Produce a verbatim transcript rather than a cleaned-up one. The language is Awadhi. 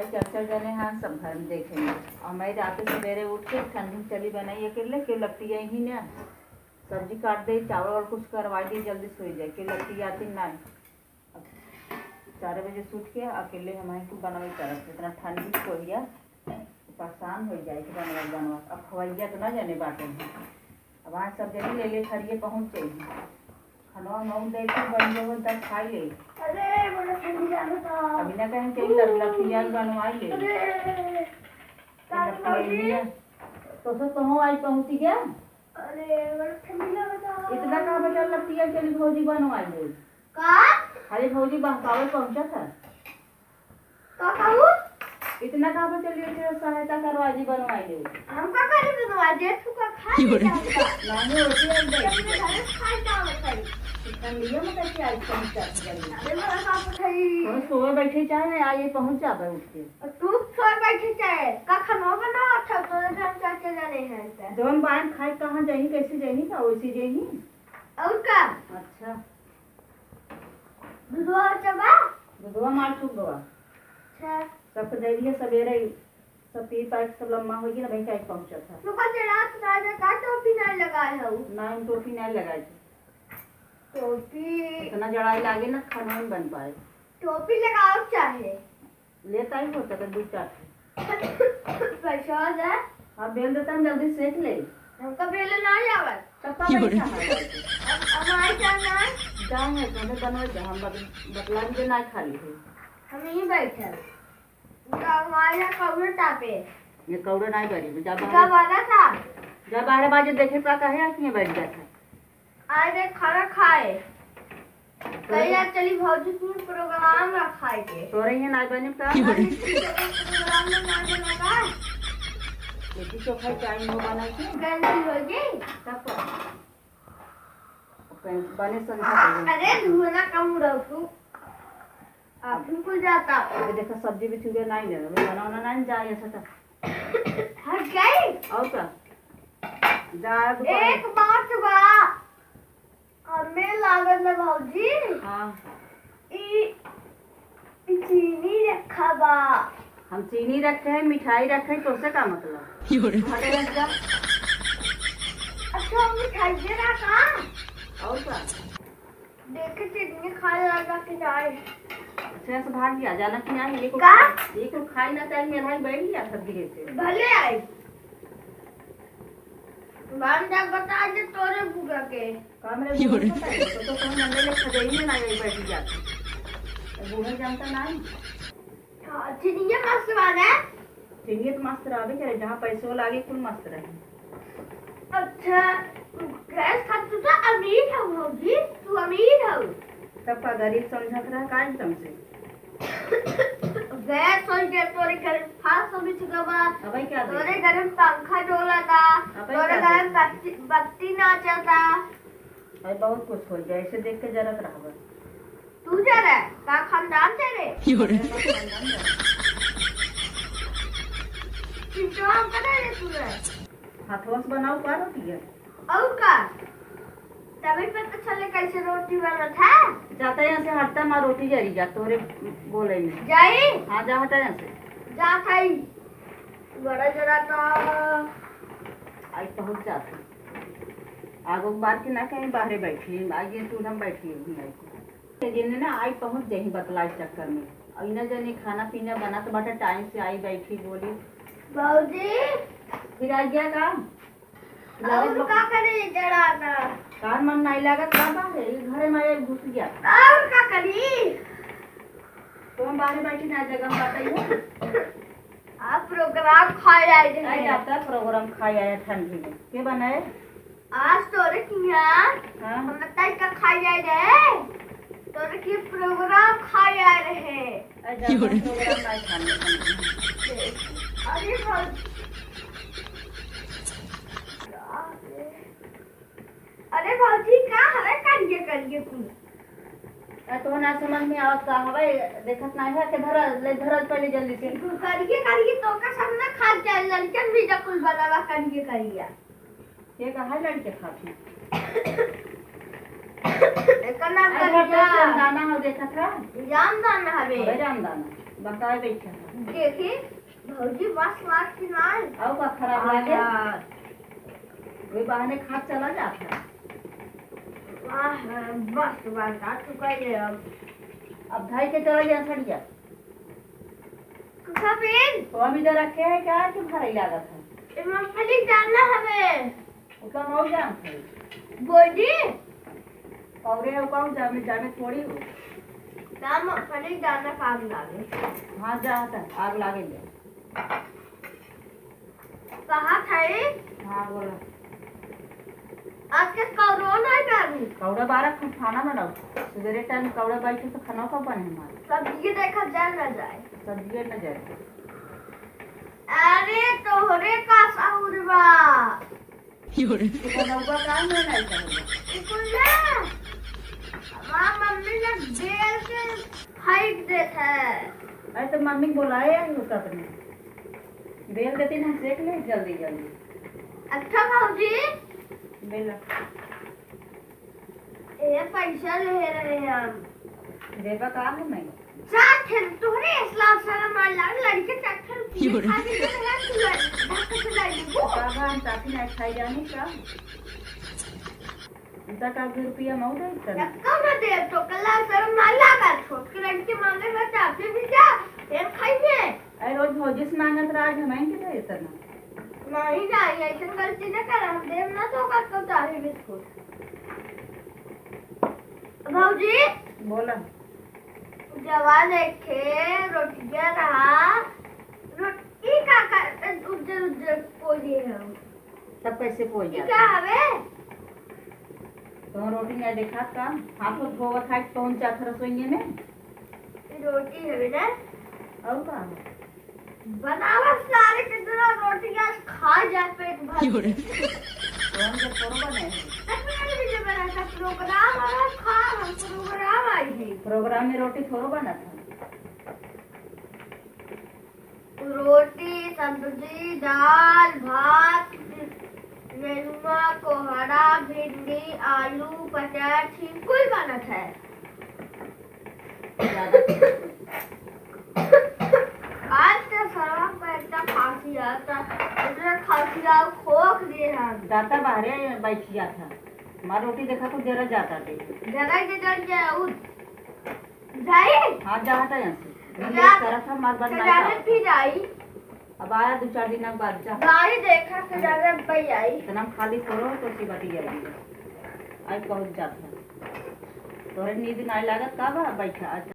चार चार जने हैं, सब घर में देखेंगे। और मैं रात सवेरे उठ के ठंडी चली बनाई अकेले, क्यों लगती है ही ना। सब्जी काट दे, चावल और कुछ करवा दे, जल्दी सोई जाए, क्यों लगती आती ना। अब चार बजे से उठ के अकेले हम ही कुल बनवे करत, इतना ठंडी सोइया, परेशान हो जाए कि बनवा बनवा। अब खवैया तो ना जाने बाटे हैं। अब आज सब जने ले ले खरिए पहुँच जाइए। खाना वाना देखे बन गए हो, तब खाई ले। अरे, बड़ा ठंडी लागत बा। अभी ना कहीं कहीं लड़-, लड़कियाँ बनवाई ले। अरे, लड़कियाँ बाबूजी। नहीं है। तो सब कहूँ आई पहुँची क्या? अरे, बड़ा ठंडी लागत बा। इतना कहाँ बचा लड़कियाँ चली भौजी बनवाई ले। का? अरे भौजी बहकावे पहुँचा था। का कहू? इतना का बचल ये जो सहायता करवा दी बनवाई दे। हम का करे बनवा दे, तू का खा ले जाता। नानी होती है, जब मैं घर से खाए जाओ खाई। ठंडियों में कैसे आई पहुंच जाती जल्दी। अरे बड़ा का पठाई। थोड़ा सोए बैठे चाहे, आइए पहुंच जाबे उठ के। और तू सोए बैठे चाहे, का खाना बनाओ अच्छा, तोरे घर चाचे जाने हैं तो। जौन बाहर खाए कहाँ जाही, कैसे जाही, का वैसे जाही? और का? अच्छा। दुधवा चबा? दुधवा मार चुप गवा। अच्छा। सबके दे दिए सवेरे ही। सब पी पाए के सब लम्मा हो गया ना, भाई, काहे पहुंचत है। सुबह से रात से आज का टोपी नहीं लगाए हो? ना, हम टोपी नहीं लगाए थे। टोपी। इतना जड़ाई लागे ना, खाना नहीं बन पाए। टोपी लगाओ चाहे। लेता ही होता तो दू चार ठो। पैसा आ जाए। हाँ, बेल देता हम जल्दी सेक ले। हमका बेले ना आवत। तब का बैठा है? अब, अब आई जाना है। जाए है, तो हमें बनवा दे, हम बत-, बतला दे ना खाली है। हम यहीं बैठे। उनका हमारे यहाँ कौड़े टापे। ये कौड़े नहीं बनी, जा इनका बाहर। वादा था। जा बाहर बाजे देखे का कहे आके बैठ जाता। आए रे खाना खाए। तोरे कहिया चली भौजी कुल प्रोग्राम रखाए के। तोरे ही ना बने का? अरे, प्रोग्राम में ना बना का? ये भी तो खाई टाइम हो बना के। गलती हो गई। तब का? बने संझा हो गई। अरे, धुआं कम रहो तू। आप बिल्कुल जाता। अबे देखा, सब्जी भी चुगे नहीं ले, अबे बना, बना नहीं जाए, ऐसा था। हट गई? और का? जा, दुकान। एक बात बा, हमें लागत ना भौजी। हाँ। ई, ई चीनी रखा बा। हम चीनी रखे हैं, मिठाई रखे हैं, तोसे का मतलब? हटे रह जा। अच्छा, हम मिठाई दे रहा का? और का? देखे चटनी खाए लगा कि जाए। अच्छा, से भाग गया, जाना कि नहीं, ये को, का? ये को खाई ना चाहिए, भाई, बैठ गया सब धीरे से। भले आई। बाम जाके बता दे तोरे बुआ के। का मेरे बुआ को पता है? तो, तो कौन नंबर ले खदेड़ी में ना यही बैठ गया। बूढ़ा जानता ना है। हाँ, चिनिया मस्त बा ना? चिनिया तो मस्त रहबे करे, जहाँ पैसो लागे, कुल मस्त रहे। अच्छा, गैस खातिर तू तो अमीर हो भौजी, तू अमीर हो। तब का गरीब समझत रहा का एकदम से? गैस हो गया, तोरे घर में फास्ट हो गई चुका बा। अबे क्या दे? तोरे घर में पंखा डोला था, अबे तोरे क्या घर दे? में बत्ती, बत्ती नाचा था। अरे बहुत कुछ हो जाए, ऐसे देख के जरत रहबे। तू जरे, का खानदान जरे? चिंटुआ हमका दे दे तू रे। हाथवा से बनाऊ का रोटी है? और का? तभी पता चले कैसे रोटी बनत है। जाता यहाँ से हटता, माँ रोटी जरी जा, तोरे बोले में। जाई? हाँ, जा हटा यहाँ से। जा खाई। बड़ा जरा तो। आई पहुँच जाती। आगो बार के ना कहीं बाहरे बैठी, आगे चूल्हा में बैठी है, घुमाई के। दिन ना आई पहुँच जाही बतलाए चक्कर में। और इन्हें जने खाना पीना बनत बाटे, टाइम से आई बैठी बोली। भौजी। फिर आ गया का? और का करे जरा ना? कार मन नहीं लागत का बाहरे, ई घरे में आई घुस गया। और का करी? तुम बाहरे बैठी ना जगह में बताइए। आप प्रोग्राम खाए आए रहे। आई जाता प्रोग्राम खाए आए ठंडी में। के बनाए? आज तोरे किहाँ हाँ। हम बताई का खाए आए रहे। तोरे की प्रोग्राम खाए आए रहे। आई जाता प्रोग्राम नहीं खाने। अरे भौजी। अरे भौजी, का हवे करिए करिए कुल? आ, तो ना समझ में आवत का हवे, देखत ना है के धरा, ले धरा पहले जल्दी से। तू करिए करिए तो का सब ना खा जाए, लड़कन भी जा कुल बनावा करिए करिए। ये का है लड़के खाती? एकर नाम अरे, करिए। रामदाना हो देखत है? रामदाना हवे। अरे रामदाना। बताए बैठा है। देखी, भौजी, मस्त बात की नाई। आऊ का खराब लागे? आहा। वही बहाने खात चला जात है। वाह, मस्त बात, आज तो कह ले अब। अब धाई के चला जा सड़िया। कुछ भी? तो हम इधर रखे हैं क्या कि भराई लागत है? ये मूंगफली डालना हमें। ओका मऊ जान थे। बोली? कौरे ओका जामे, जामे थोड़ी हो। ना, मूंगफली डालना काम लागे। हाँ, जा, हटा, आग लागे ले। कहा था ये? हाँ, बोला। आज के कौरो नहीं बाबू। कौड़ा बारह खूब खाना बनाओ। सुबेरे टाइम कौड़ा बाई के तो खाना का बने हमारे। सब्जी देखा जाए ना जाए। सब्जी न जाए। अरे, तोहरे का सहूर बा? योरे। तू बनौबा का में नहीं कहूँगा। ई कुल ना, हमार मम्मी ने बेल के फेंक देत है। अरे, तो मम्मी के बोलाए आई हो तो अपने। बेल देती ना, सेक ले जल्दी जल्दी। अच्छा भौजी। बेला। ए, पैसा ले रहे हम। देबा का हमें? चार ठे तोहरे असला साला मार लाग, लड़के चार ठे रुपये योरे। खा के देबे ना तू लड़-, धक्का से लड़ लेबू। बाबा, हम काफी ना खाई जानी का? इतना का भी रुपया मऊ दे इतना। धक्का ना दे तो कल्ला साला मार लागा, छोट के लड़के मांगे बा चाबी भी जा, फिर खाइए। अरे रोज भौजी से मांगत रहा, आज हमें के दे इतना। नहीं जाई, ऐसन गलती ना कर, हम देब ना तो का तो चाही बिस्कुट। भौजी। बोला। जवान एक खे रोटिया रहा, रोटी का कर, उज्जर उज्जर पोलिए हम। तब कैसे पोल ई जाता? का हवे? तो रोटी नहीं देखा का? हाथों धोवत है, पहुंच जात रसोई में। रोटी हवे ना? और का? बनावा सारे के तरह रोटी आज खा जा पेट भर। योरे। तो हम जब करो बनाए हैं। तो फिर भी जो बना था प्रोग्राम और खा हम प्रोग्राम आई है। प्रोग्राम में रोटी थोड़ो बना था। रोटी, सब्जी, दाल, भात, नेनुआ, कोहड़ा, भिंडी, आलू, पटार, छिलकुल बनत है। आज के सरवा पे इतना खांसी आता, इतना खांसी आ, खोख दिए हम। दाता बाहरे बैठ जाता। हमार रोटी देखा तो जरा जाता थे। जरा के डर जाए, उठ। जाई? हाँ, जाता यहाँ से। मैं जा। लेट करत हूँ, मार बंद ना सजावे कर। फिर आई। अब आया दो चार दिन के बाद, जा। गाड़ी देखा, सजावे पे आई। इतना हम खाली करो तो सी बाटी जला। आज पहुँच जाता। तोरे नींद ना लागत का बा? बैठा, अच्छा।